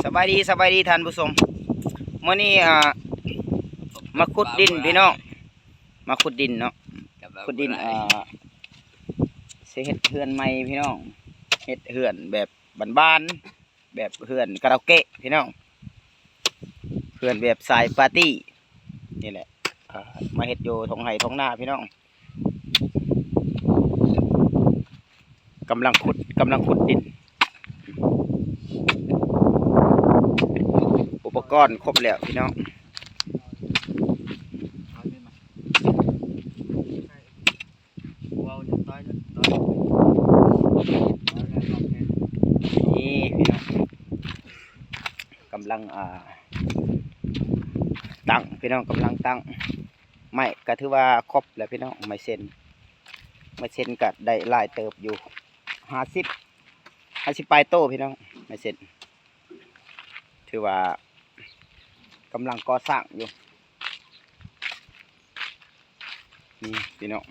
ສະບາຍດີ ສະບາຍດີທ່ານຜູ້ຊົມ. ມື້ນີ້ ອ່າ ມາຂຸດດິນພີ່ນ້ອງ ມາຂຸດດິນເນາະ ຂຸດດິນ ອ່າ ຊິເຮັດເຮືອນໃໝ່ພີ່ນ້ອງ ເຮັດເຮືອນແບບບ້ານໆ ແບບເຮືອນຄາຣາໂອເກະພີ່ນ້ອງ ເຮືອນແບບສາຍປາຕີ້ນີ້ແຫຼະ. ອ່າ ມາເຮັດຢູ່ທົ່ງໄຮ່ທົ່ງນາພີ່ນ້ອງ. ກຳລັງຂຸດ ກຳລັງຂຸດດິນ ອຸປະກອນຄົບແລ້ວພີ່ນ້ອງ. ນີ້ພີ່ນ້ອງ ກຳລັງ ອ່າ ຕັ້ງພີ່ນ້ອງ ກຳລັງຕັ້ງ. ໄມ້ກະຖືວ່າຄົບແລ້ວພີ່ນ້ອງ ໄມ້ເຊັນ ໄມ້ເຊັນກະໄດ້ຫຼາຍເຕີບຢູ່ ຫ້າສິບ ຫ້າສິບປາຍໂຕພີ່ນ້ອງ ໄມ້ເຊັນ ຖືວ່າກຳລັງກໍ່ສ້າງຢູ່ ນີ້ພີ່ນ້ອງ.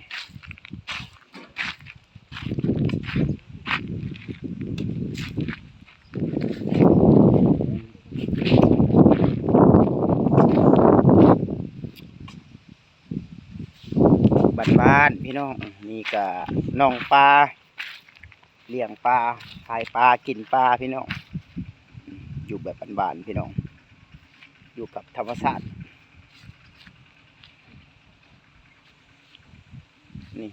ບ້ານໆ ພີ່ນ້ອງ ນີ້ກະໜອງປາ ລ້ຽງປາ ຂາຍປາ ກິນປາພີ່ນ້ອງ ຢູ່ແບບບ້ານໆ ພີ່ນ້ອງ ຢູ່ກັບທຳມະຊາດ ນີ້.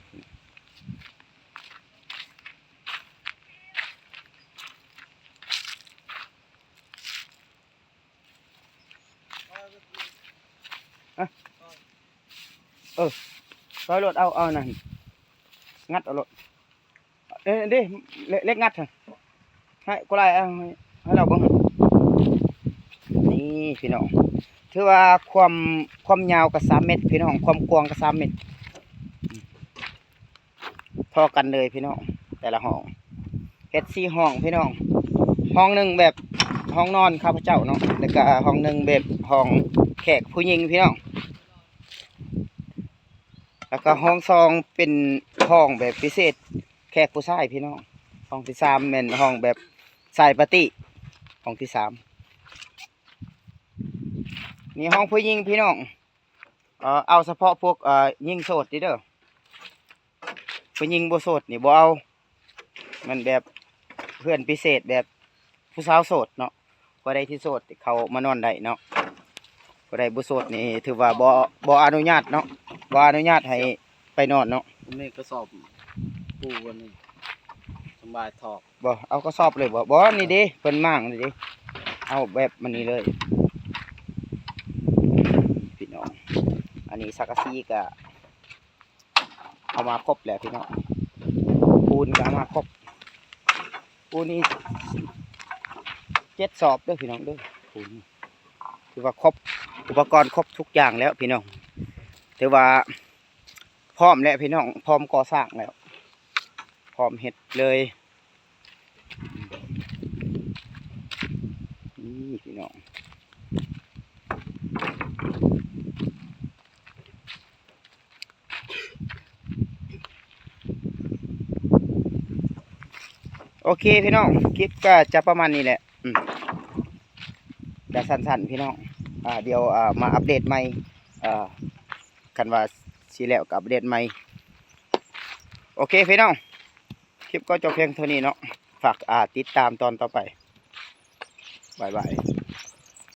ເອີ ຊ່ອຍໂລດ ເອົາ ເອົານັ້ນ ງັດເອົາໂລດ ເອີ ເດ້ ເຫຼັກ ເຫຼັກງັດ ໃຫ້ ກູຫຼາຍ ເອົາ ໃຫ້ ໃຫ້ລາວເບິ່ງ ນີ້ພີ່ນ້ອງ ຖືວ່າຄວາມ ຄວາມຍາວກໍສາມເມັດພີ່ນ້ອງ ຄວາມກວ້າງກໍສາມເມັດ. ທໍ່ກັນເລີຍພີ່ນ້ອງ ແຕ່ລະຫ້ອງ ເຮັດສີ່ຫ້ອງພີ່ນ້ອງ ຫ້ອງໜຶ່ງແບບຫ້ອງນອນຂ້າພະເຈົ້າເນາະ ແລ້ວກະຫ້ອງໜຶ່ງແບບຫ້ອງແຂກຜູ້ຍິງພີ່ນ້ອງ ແລ້ວກະຫ້ອງສອງເປັນຫ້ອງແບບພິເສດແຂກຜູ້ຊາຍພີ່ນ້ອງ ຫ້ອງທີສາມແມ່ນຫ້ອງແບບສາຍປາຕີ້ ຫ້ອງທີສາມ ນີ້ຫ້ອງຜູ້ຍິງພີ່ນ້ອງ. ເອີ ເອົາສະເພາະພວກ ເອີ ຍິງໂສດນີ້ເດີ ຜູ້ຍິງບໍ່ໂສດນີ້ບໍ່ເອົາ ມັນແບບເຮືອນພິເສດແບບຜູ້ສາວໂສດເນາະ ຜູ້ໃດທີ່ໂສດເຂົ້າມານອນໄດ້ເນາະ ຜູ້ໃດບໍ່ໂສດນີ້ຖືວ່າບໍ່ ບໍ່ອະນຸຍາດເນາະ ບໍ່ອະນຸຍາດໃຫ້ໄປນອນເນາະ. ນີ້ກະສອບປູ່ອັນນີ້ ສະບາຍຖອກ ບໍ່ ເອົາກະສອບເລີຍບໍ່ ບໍ່ ນີ້ເດ້ ເພິ່ນມ້າງນີ້ເດ້ ເອົາແບບມັນນີ້ເລີຍ ພີ່ນ້ອງ. ອັນນີ້ສັງກະສີກະເອົາມາຄົບແລ້ວພີ່ນ້ອງ ປູນກະເອົາມາຄົບ ປູນນີ້ເຈັດສອບເດີພີ່ນ້ອງເດີ ປູນນີ້ຖືວ່າຄົບ ອຸປະກອນຄົບທຸກຢ່າງແລ້ວພີ່ນ້ອງ ຖືວ່າ ພ້ອມແລ້ວພີ່ນ້ອງ ພ້ອມກໍ່ສ້າງແລ້ວ ພ້ອມເຮັດເລີຍ ນີ້ພີ່ນ້ອງ. ໂອເຄພີ່ນ້ອງ ຄລິບກະຈະປະມານນີ້ແຫຼະ ອືມ ກະສັ້ນໆ ພີ່ນ້ອງ ອາ ດຽວ ອາ ມາອັບເດດໃໝ່ ອາ ຄັນວ່າຊິແລ້ວກະອັບເດດໃໝ່. ໂອເຄພີ່ນ້ອງ ຄລິບກໍຈົບພຽງເທົ່ານີ້ເນາະ ຝາກ ອາ ຕິດຕາມຕອນຕໍ່ໄປ ບາຍບາຍ.